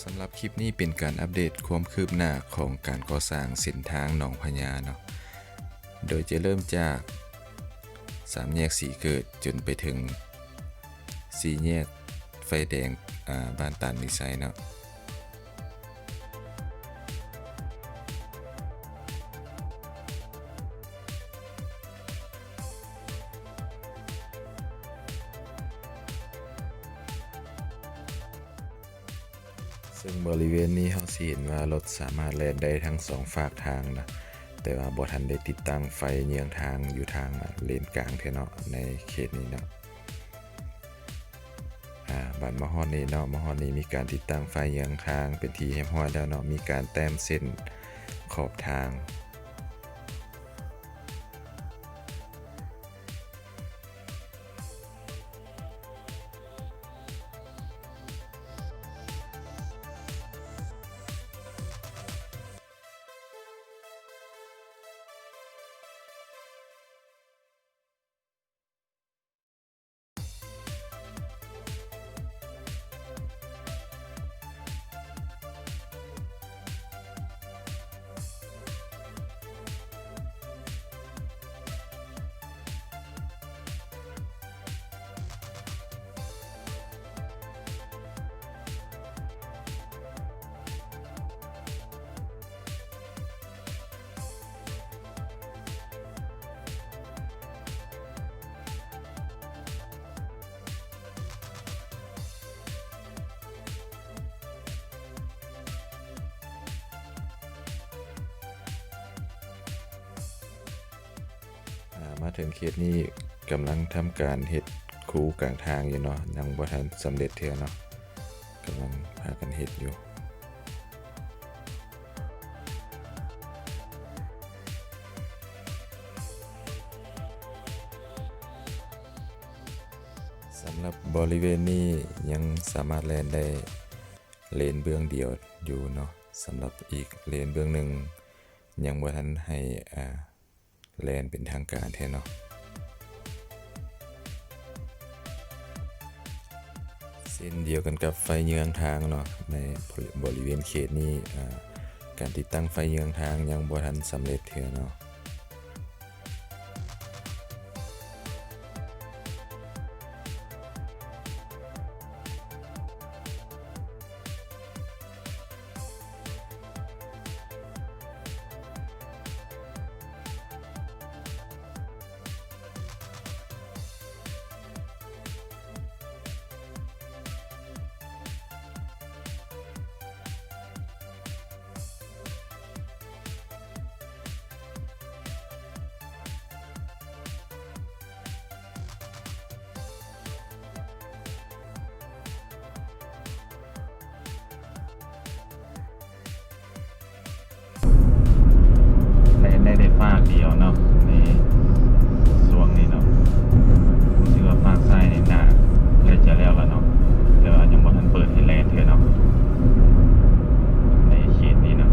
ສຳລັບຄລິບນີ້ເປັນການອັບເດດຄວາມຄືບໜ້າຂອງການກໍ່ສ້າງເສັ້ນທາງໜອງພະຍາເນາະ, ໂດຍຈະເລີ່ມຈາກສາມແຍກສີເກີດ ຈົນໄປເຖິງສີ່ແຍກໄຟແດງ ອາ ບ້ານຕານມີໄຊເນາະ. ເຊິ່ງບໍລິເວນນີ້ເຮົາຊິເຫັນວ່າລົດສາມາດແລ່ນໄດ້ທັງສອງຟາກທາງນະ, ແຕ່ວ່າບໍ່ທັນໄດ້ຕິດຕັ້ງໄຟເຍືອງທາງຢູ່ທາງເລນກາງເທື່ອເນາະ ໃນເຂດນີ້ເນາະ. ອາ ບາດມາຮອດນີ້ເນາະ, ມາຮອດນີ້ມີການຕິດຕັ້ງໄຟເຍືອງທາງເປັນທີ່ຮຽບຮ້ອຍແລ້ວເນາະ, ມີການແຕ້ມເສັ້ນຂອບທາງ. ອາ ມາເຖິງເຂດນີ້ກຳລັງທຳການເຮັດຄູກາງທາງຢູ່ເນາະ, ຍັງບໍ່ທັນສຳເລັດເທື່ອເນາະ, ກຳລັງພາກັນເຮັດຢູ່. ສຳລັບບໍລິເວນນີ້ຍັງສາມາດແລ່ນໄດ້ເລນເບື້ອງດຽວຢູ່ເນາະ, ສຳລັບອີກເລນເບື້ອງໜຶ່ງຍັງບໍ່ທັນໃຫ້ ອາ ແລ່ນເປັນທາງການເທື່ອເນາະ. ເຊັ່ນດຽວກັນກັບໄຟເຍືອງທາງເນາະ, ໃນບໍລິເວນເຂດນີ້ ອາ ການຕິດຕັ້ງໄຟເຍືອງທາງຍັງບໍ່ທັນສຳເລັດເທື່ອເນາະ. ແລ່ນໄດ້ແຕ່ຟາກດຽວເນາະ ໃນຊ່ວງນີ້ເນາະ. ຮູ້ສຶກວ່າຟາກຊ້າຍນີ້ໜ້າໃກ້ຈະແລ້ວລະເນາະ, ແຕ່ວ່າຍັງບໍ່ທັນເປີດໃຫ້ແລ່ນເທື່ອເນາະ ໃນເຂດນີ້ເນາະ. ສ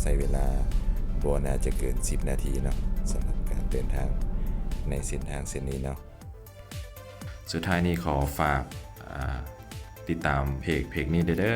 ໃຊ້ເວລາບໍ່ໜ້າຈະເກີນສິບນາທີເນາະ ສຳລັບການເດີນທາງໃນເສັ້ນທາງເສັ້ນນີ້ເນາະ. ສຸດທ້າຍນີ້ຂໍຝາກ ອ່າ ຕິດຕາມເພຈ ເພຈນີ້ເດີ.